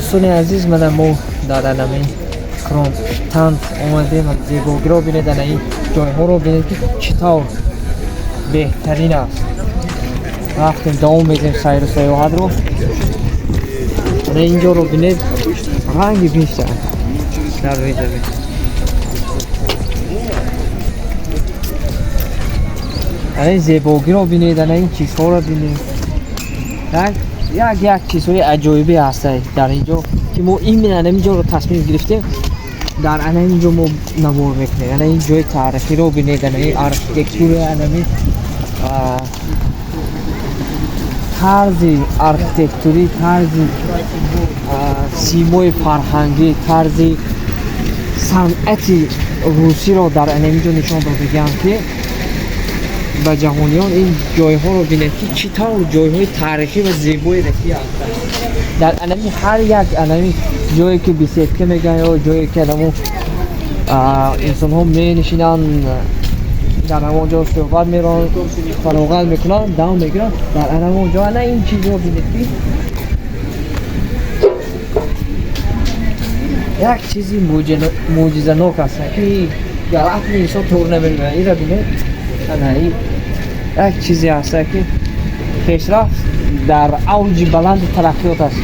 Дӯстони азиз, мана мо дар анами Кронштадт омадем. Зебогиро бинед, ана ин ҷойҳоро бинед, ки чӣ тавр беҳтарин аст. Рафтем, давом медиҳем сайру саёҳатро. Ана инҷоро бинед, ранги биста дар рӯи замин. Ана ин зебогиро бинед, ана ин чизҳоро бинед. Як чизҳои аҷоибе ҳастанд дар ин ҷо, ки мо именно ана ин ҷоро тасмим гирифтем, дар ана ин ҷо мо навор мекунем. Ана ин ҷои таърихиро бинед, ана ин архитектура, ана ин тарзи архитектурӣ, тарзи симои фарҳангӣ, тарзи санъати русиро дар ана ин ҷо нишон додагиам, ки ба ҷаҳониён ин ҷойҳоро бинед, ки чӣ тавр ҷойҳои таърихӣ ва зебои Россия ҳастанд. Дар анами ҳар як анами ҷое ки беседка мегӯянд ё ҷое ки анамо инсонҳо менишинанд, дар ҳамон ҷо суҳбат меронанд, фароғат мекунанд, дам мегиранд, дар анамон ҷо ана ин чизро бинед, ки як чизи мӯъҷизанок аст, ки дар ақли инсон тур намемеояд. Инро бинед, ана ин як чизе аст, ки пешрафт дар авҷи баланди тараққиёт аст.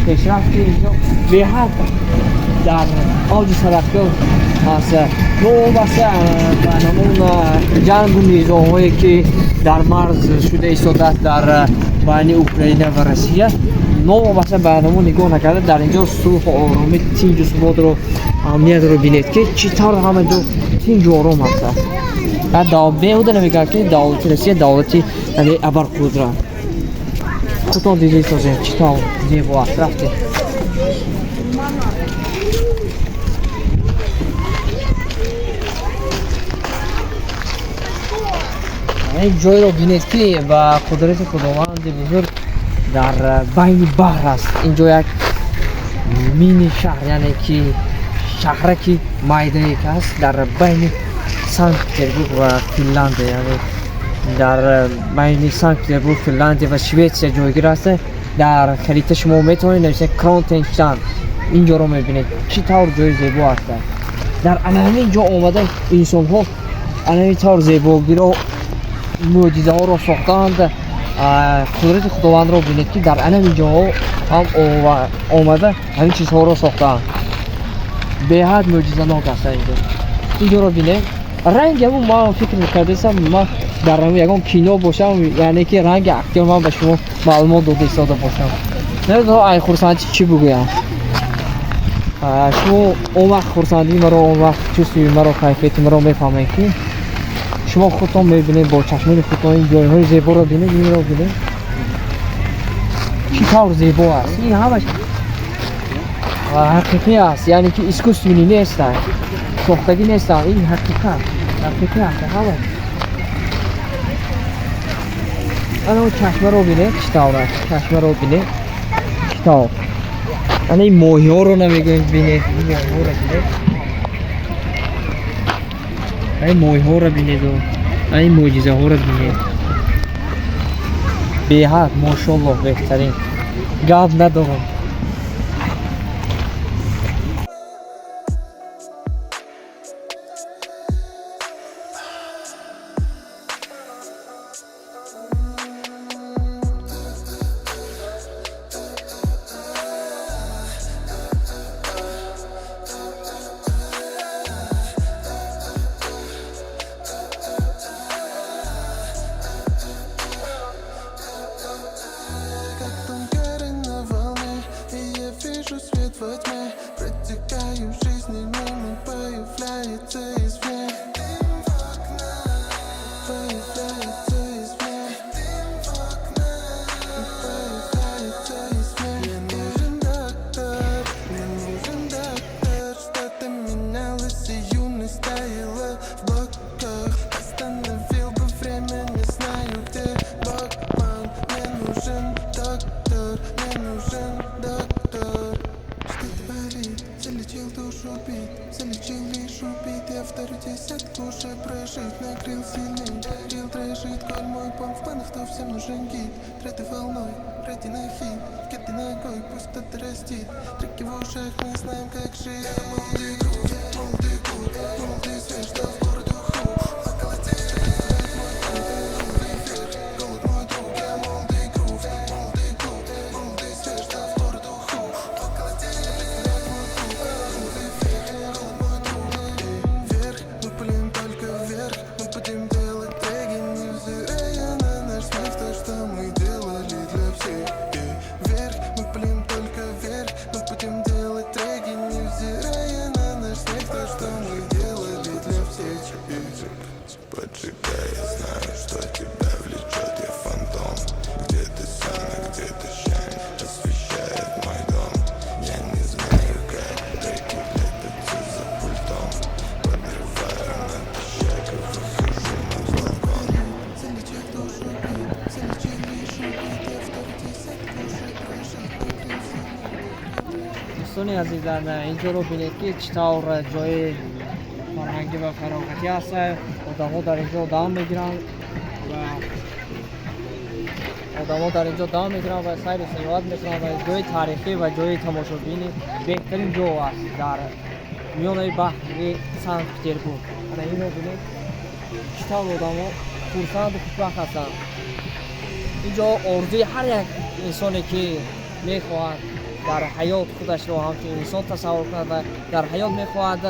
Пешрафти инҷо беҳад дар авҷи тараққиёт аст. Новобаста ба ҳамон ҷангу низоъҳое, ки дар марз шуда истодааст дар байни Украина ва Россия, новобаста ба ҳамон нигоҳ накарда, дар инҷо сулҳу оромӣ, тинҷу суботро, амниятро бинед, ки чӣ тавр ҳама ҷо тинҷу ором аст. Беҳуда намегӯяд, ки давлати Россия давлати абарқудрат. Худтон дида истозем, чӣ тавр зебо аст. Рафтем. Ин ҷойро бинед, ки ба қудрати Худованди бузург дар байни баҳр аст. Ин ҷо як мини шаҳр, яъне ки шаҳраки майдае ки аст дар байни Санкт Петербург ва Финляндия, яъне дар байни Санкт Петербург, Финляндия ва Шветсия ҷойгир аст. Дар харита шумо метавонед нависед Кронштадт, ин ҷоро мебинед, чӣ тавр ҷои зебо аст. Дар ана ҳамин ҷо омада инсонҳо ана ҳамин тавр зебогиро, мӯъҷизаҳоро сохтаанд. Қудрати Худовандро бинед, ки дар ана ҳамин ҷоҳо ҳам омада ҳамин чизҳоро сохтаанд. Беҳад мӯъҷизанок аст инҷо. Инҷоро бинед, ранги ҳамун ман фикр кардастам, ман дар ягон кино бошам, яъне ки ранги актёр ман ба шумо маълумот дода истода бошам. Намедонам, ай хурсандӣ чӣ бигӯям. Шумо он вақт хурсандии маро, он вақт чувствои маро, кайфияти маро мефаҳмед, ки шумо худтон мебинед бо чашмони худтон. Ин ҷойҳои зеборо бинед, инро бинед, чӣ тавр зебо аст. Ин ҳамаш ҳақиқӣ аст, яъне ки искусственный нестанд, сохтагӣ нестанд. Ин ҳақиқат, ҳақиқӣ аст ҳама. Ана он чашмаро бинед, чӣ тавр аст. Чашмаро бинед, чӣ тавр. Ана ин моҳиҳоро намегӯем, бинед, ин моҳиҳоро бинед, ин моҳиҳоро бинеду ин мӯъҷизаҳоро бинед. Беҳад, мошоллоҳ, беҳтарин, гап надорам. Как танкеры на волне. трэшит, накрыл сильный. Рил трэшит, коль мой пом в планах, то всем нужен гид. Треты волной, реди на хит, кеды ногой, пусть кто-то растит. Треки в ушах, мы знаем, как жить. Я молодый грув, молодый гуд, молодый свеж, да в городу ху. Околотить, мой пом, голый вверх, голод мой друг. Я молодый грув, молодый гуд, молодый свеж, да в городу ху. Околотить, мой пом, голый вверх, голод мой друг. Вверх, мы палим только вверх, мы будем делать треки, невзирая на наш смех, то, что мы делали для всех. И вверх, мы палим только вверх, мы будем делать треки, невзирая на наш смех, то, что мы делали для всех. И Поджигай, я знаю, что тебя влечет, я фантом. Где ты сон, а где ты shine, освещает мой дом. Я не знаю, как треки лепятся за пультом. Подрываю натощак и выхожу на балкон. Залечив душу бит, залечив лишу бит, я второй десятку уже прошел, накрыл сильный. Дӯстони азизан, инҷоро бинед, ки чӣ тавр ҷои фарҳангӣ ва фароғатӣ аст. Одамҳо дар инҷо дам мегиранд ва одамҳо дар инҷо дам мегиранд ва сайру сайёҳат мекунанд ва ҷои таърихӣ ва ҷои тамошобинӣ беҳтарин ҷо аст дар миёнаи баҳри Санкт Петербург. Ана инро бинед, чӣ тавр одамҳо хурсанду хушбахт ҳастанд. Инҷо орзуи ҳар як инсоне, ки мехоҳад дар ҳаёт худашро ҳамчун инсон тасаввур кунад ва дар ҳаёт мехоҳад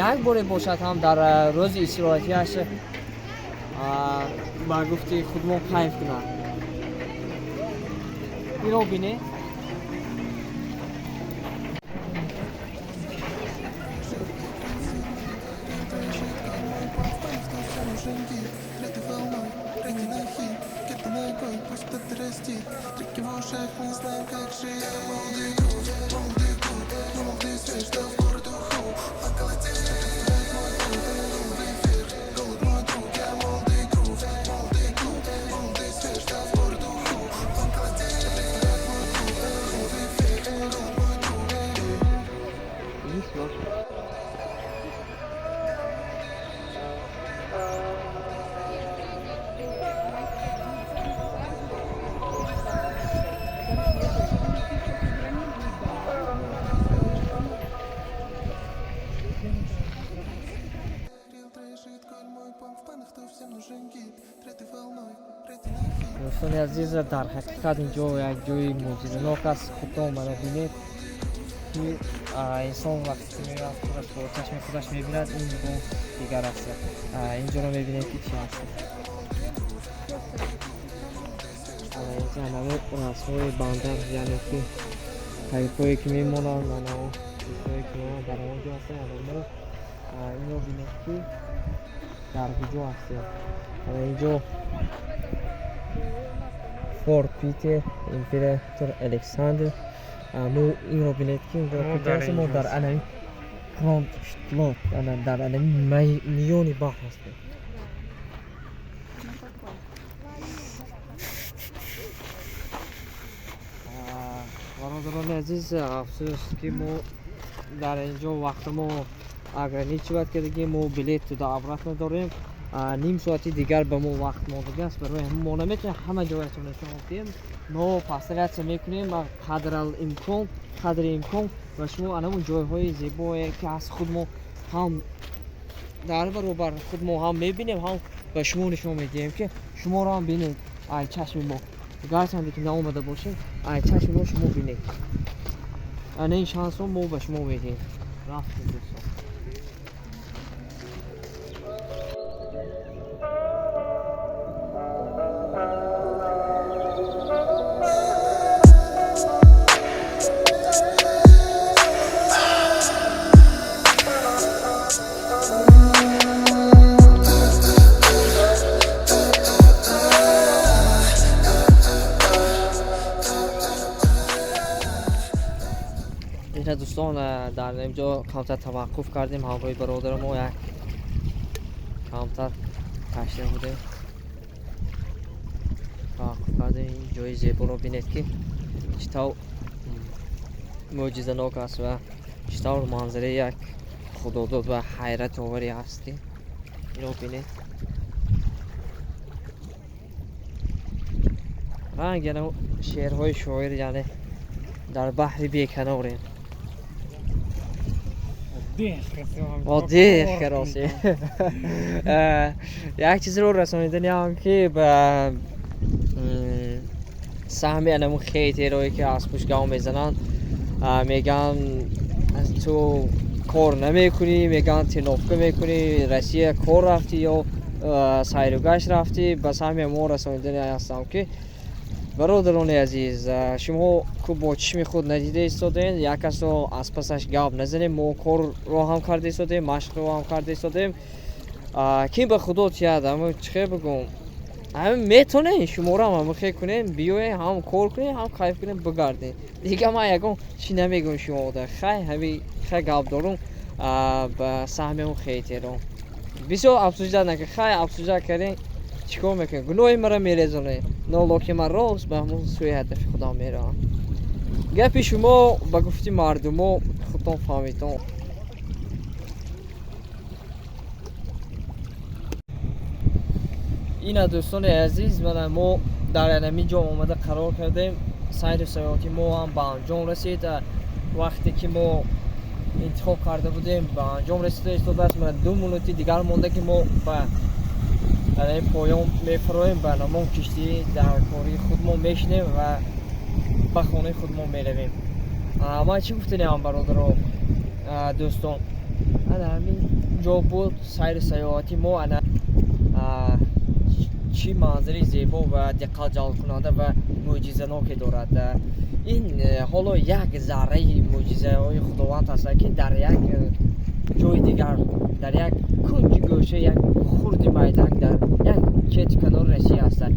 як боре бошад ҳам дар рӯзи истироҳатиаш ба гуфти худмо кайф кунад. Инро бинед. Нужен гид, треты волной, реди на хит, кеды ногой, пусть кто-то растит. Треки в ушах, мы знаем, как жить. Я молодый грув, молодый гуд, молодый свеж, да в городу ху. Околотить, мой пом, голый вверх, голод мой друг. Я молодый грув, молодый гуд, молодый свеж, да в городу ху. Околотить, мой пом, голый вверх, голод мой друг. Рил трэшит, коль мой пом в планах, то всем нужен гид. Треты волной, реди на хит. Дӯстони азиз, дар ҳақиқат инҷо як ҷои мӯъҷизанок аст. Худто омада бинед, ки инсон вақте ки меояд, худаш бо чашми худаш мебинад, ин боз дигар аст. Инҷоро мебинед, ки чӣ аст. Ана инҷа анамо расмҳои бандар, яъне ки қайиқҳое, ки мемонанд, анао чизҳое, ки мемонанд, дар он ҷо ҳастанд. Ана мо инро бинед, ки дар куҷо ҳастем. Ана инҷо Форт Питер, император Александр. Мо инро бинед, ки инҷо Мо куҷо дар ҳастем. Мо инҷо дар ҳастем. анами Кронштадт, ана дар анами миёни баҳр ҳастем. На каком? Бародарони азиз, афсӯс, ки мо дар инҷо вақтамо ограничивать кардагим. Мо билет туда обратно дорем. Ним соати дигар ба мо вақт мондагиаст. Барои ҳамин мо наметавонем ҳама ҷоятон нишон диҳем, но постараться мекунем ва қадрал имкон, қадри имкон ва шумо анамун ҷойҳои зебое, ки аз худ мо ҳам дар баробар худ мо ҳам мебинем, ҳам ба шумо нишон медиҳем, ки шуморо ҳам бинед ай чашми мо. Гарчанде ки наомада бошем, ай чашми мо шумо бинед. Ана ин шансро мо ба шумо медиҳем. Рафтем, дӯстон. Ина, дӯстон, дар инҷо камтар таваққуф кардем ҳамроҳи бародарамо. Як камтар ташна будем, таваққуф кардем. Ин ҷои зеборо бинед, ки чӣ тавр мӯъҷизанок аст ва чӣ тавр манзараи як худодод ва ҳайратоваре ҳаст, ки Ино бинед, ранг яна шеърҳои шоир, яъне дар баҳри беканорем. Оддих кароси. Як чизро расониданиам, ки ба саҳми анамун хейтерое, ки аз пушт гав мезананд, мегӯянд, ту кор намекунӣ, мегӯянд, тренировка мекунӣ, Россия кор рафтӣ ё сайру гашт рафтӣ. Ба саҳми мо расонидани ҳастам, ки бародарони азиз, шумо ку бо чишми худ надида истодем, як касро аз пасаш гап назанем. Мо корро ҳам карда истодем, машқро ҳам карда истодем. Ким ба худо тияд, ама чӣ хел бигӯм, ҳами метонем шуморо ҳам хел кунем, биёем, ҳам кор кунем, ҳам кайф кунем, бигардем. Дига ман ягон чӣ намегӯм шумода. Хай, ҳами хай гап дорум ба саҳми он хейтерон. Бисёр обсуждать накун. Хай, обсуждать кардем, чӣ кор мекунем? Гуноҳи маро мерезонед, но локи ман рост ба ҳамон сӯи ҳадафи худам меравам. Гапи шумо ба гуфти мардумо худтон фаҳмидон. Ина, дӯстони азиз, мана мо дар ҳамин ҷо омада қарор кардем. Сайру саёҳати мо ҳам ба анҷом расид. Вақте ки мо интихоб карда будем, ба анҷом расида истодааст. Мана 2 минути дигар монда, ки мо ба ин поён мефароем, ба намон киштӣ дар кори худмон мешинем ва ба хонаи худмон меравем. Ман чӣ гуфтаниам, бародаро, дӯстон, ана ҳамин ҷо буд сайру саёҳати мо. Ана чӣ манзари зебо ва диққатҷалбкунанда ва мӯъҷизаноке дорад. Ин ҳоло як зарраи мӯъҷизаҳои Худованд ҳастад, ки дар як ҷои дигар, дар як кунҷи гӯша, як хурди майдак, дар як чети канори Россия ҳастад.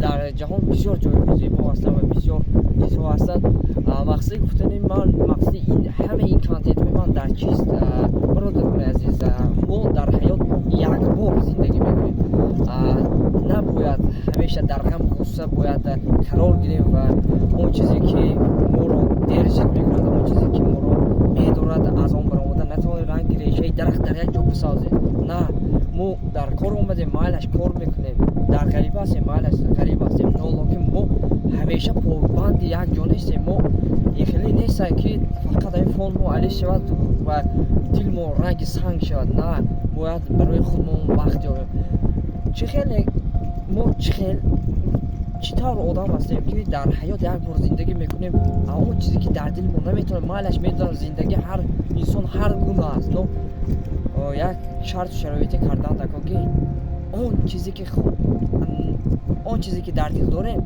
Дар ҷаҳон бисёр ҷойҳои зебо ҳастанд ва бисёр чизҳо ҳастанд. Мақсади гуфтани ман, мақсади ин ҳамаи ин контентҳои ман дар чист? Бародарони азиз, мо дар ҳаёт як бор зиндагӣ мекунем. Набояд ҳамеша дар ғам ғусса бояд қарор гирем ва он чизе ки моро держит мекунад, он чизе ки моро медорад, аз он баромада натавонем, ранги решаи дарахт дар як ҷо бисозем. На, мо дар кор омадем, майлаш, кор мекунем, дар ғариб ҳастем, майлаш, ғариб ҳастем, но локин мо ҳамеша побанди як ҷо нестем. Мо ин хеле нестем, ки фақат ҳамин фон мо алиш шавад ва дил мо ранги санг шавад. На, бояд барои худмон вақт ёбем. Чӣ хеле мо, чӣ хел, чӣ тавр одам ҳастем, ки дар ҳаёт як бор зиндагӣ мекунем, а он чизе ки дар дили мо наметавонем? Майлаш, медонам, зиндагӣ ҳар инсон ҳар гуна аст, но як шарту шароите кардан тако, ки он чизе ки дар дил дорем,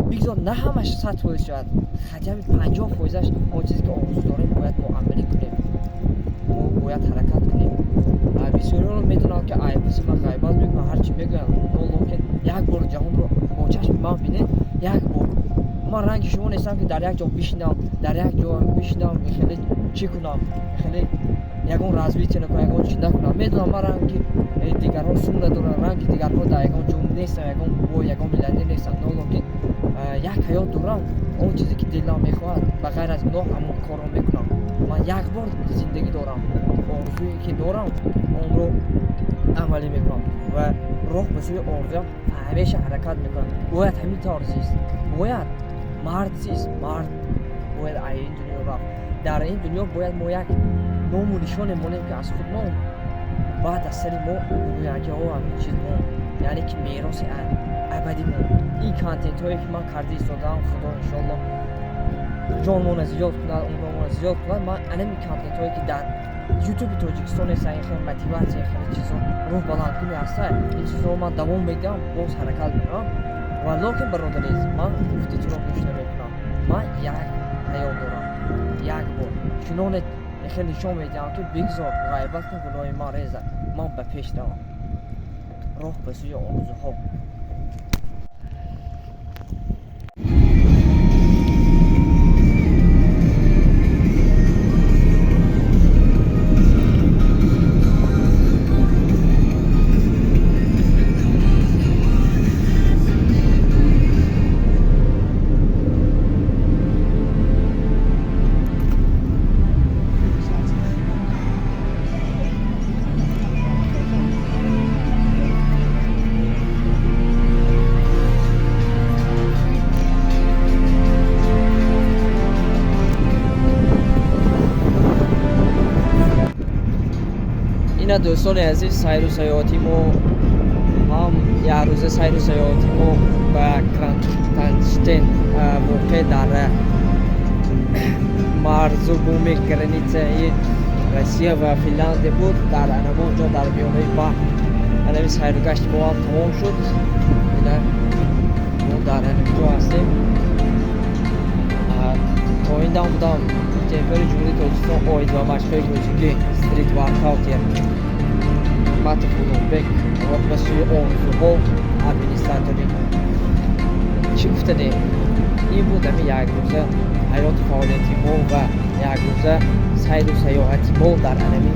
бигзор на ҳамаш 100% шавад, хотя бы 50%-аш, он чизе ки орзу дорем, бояд мо амалӣ кунем, мо бояд ҳаракат кунем. Бисёриёро медонам, ки айпаси ман ғайбат мекунам, ҳарчи мегӯям, но локин як бор ҷаҳонро бо чашми ман бинед. Як бор ман ранги шумо нестам, ки дар як ҷо бишинам, дар як ҷо бишинам, хеле чӣ кунам, хеле ягон развитие накунам, ягон чӣ накунам. Медонам, ман ранги дигарҳо сум надорам, ранги дигарҳо дар ягон ҷо нестам, ягон бой, ягон миллионер нестам, но локин як ҳаёт дорам. Он чизе ки дилам мехоҳад, ба ғайр аз гуноҳ, ҳамон корро мекунам. Ман як бор зиндагӣ дорам, орзуе ки дорам, онро амалӣ мекунам ва роҳ ба сӯи орзуям ҳамеша ҳаракат мекунам. Бояд ҳамин тавр зист, бояд мард зист, мард бояд ай ин дунё рафт. Дар ин дунё бояд мо як ному нишоне монем, ки аз худмон баъд аз сари мо бигӯянд, ки о, ҳамин чиз мо, яъне ки мероси абадӣ мо. Ин контентҳое ки ман карда истодаам, Худо иншоалло ҷонмона зиёд кунад, умромона зиёд кунад, ман анами контентҳое ки дар Ютуби Тоҷикистон неста, ин хеле мотиватсия, хеле чизо, рӯҳ баландкунӣ ҳаста, ин чизҳоро ман давом медиҳам, боз ҳаракат мекунам. Ва локин, бародари азиз, ман гуфти туро гӯш намекунам. Ман як ҳаёт дорам, як бор чуноне хеле нишон медиҳам, ки бигзор ғайбат кун, гуноҳи ман резад, ман ба пеш равам, роҳ ба сӯи орзуҳо. Ина, дӯстони азиз, сайру саёҳати мо ҳам якрӯза, сайру саёҳати мо ба Крантштен, воқеъ дар марзу буми границаи Россия ва Финляндия буд. Дар анамон ҷо, дар миёнаи баҳр, анами сайру гашти мо ҳам тамом шуд. Ина, мо дар ҳамин ҷо ҳастем. То ин дам будам чемпиони Ҷумҳурии Тоҷикистон оид ба машқҳои кӯчикӣ, street workout, Ҳикматов Улуғбек, роҳ ба сӯи орзуҳо, администратори. Чӣ гуфтанем, ин буд ҳамин якрӯза ҳаёту фаъолияти мо ва якрӯза сайру саёҳати мо дар анами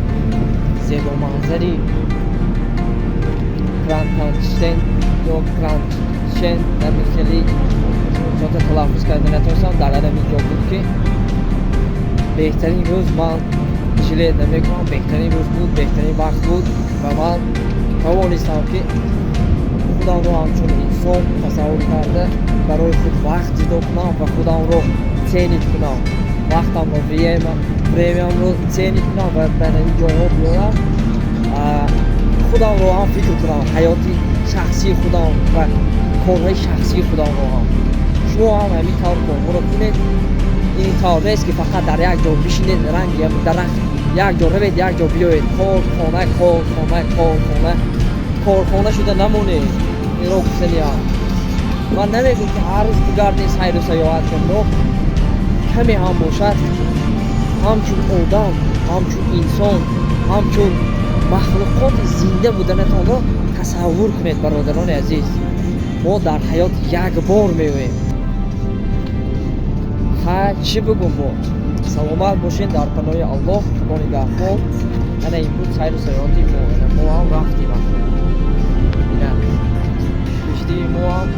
зебоманзари Крантанштен ё Крантшен, нами хеле чонта талаффуз карда натавонистам. Дар анами ҷо буд, ки беҳтарин рӯз, ман жалеть намекунам, беҳтарин рӯз буд, беҳтарин вақт буд ва ман тавонистам, ки худамро ҳамчун инсон тасаввур карда, барои худ вақт ҷудо кунам ва худамро ценить кунам, вақтамро, времямро ценить кунам ва ба ин ҷойҳо биёям, худамро ҳам фикр кунам, ҳаёти шахсии худам ва корҳои шахсии худамро ҳам. Шумо ҳам ҳамин тавр корҳоро кунед. Ин тавр нест, ки фақат дар як ҷо бишинед, ранги дарахт, як ҷо равед, як ҷо биёед, кор, хона, кор, хона, кор, хона, корхона шуда намонед. Инро гуфтаниам. Ман намегӯм, ки ҳар рӯз бигардед, сайру саёҳат кун, но каме ҳам бошад, ҳамчун одам, ҳамчун инсон, ҳамчун махлуқоти зинда буданатонро тасаввур кунед. Бародарони азиз, мо дар ҳаёт як бор меоем. Ха, чӣ бигӯм? Мо саломат бошед, дар паноҳи Аллоҳ, Худо нигаҳбон. Ана, ин буд сайру саёҳати мо. Ана, мо ҳам рафтем. Ина, киштии мо ҳам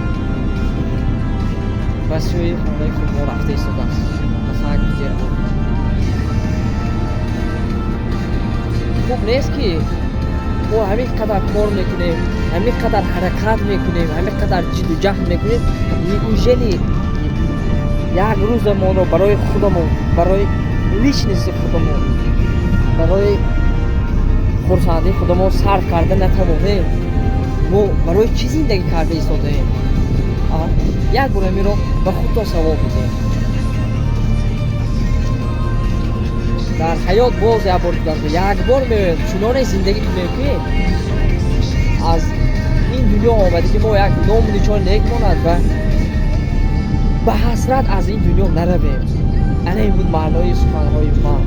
ба сӯи хонаи худ мо рафта истодааст, ба Санкт Петербург. Хуб нест, ки мо ҳамин қадар кор мекунем, ҳамин қадар ҳаракат мекунем, ҳамин қадар ҷидду ҷаҳд мекунем? Неужели як рӯзамонро барои худамон, барои личности худамон, барои хурсандии худамон сарф карда натавонем? Мо барои чӣ зиндагӣ карда истодаем? Як бор ҳаминро ба худтон савол бидиҳем. Дар ҳаёт, боз як бор дигар, як бор меоем, чуноне зиндагӣ кунем, ки аз ин дунё омадагӣ мо як ному нишон нек монад ва ба ҳасрат аз ин дунё наравем. Ана, ин буд маънои суханҳои ман,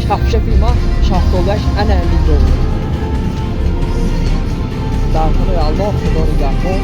шафшафи ман, шафтолаш ана ҳамин ҷо буд. Дар панои Аллоҳ, Худо нигаҳбон.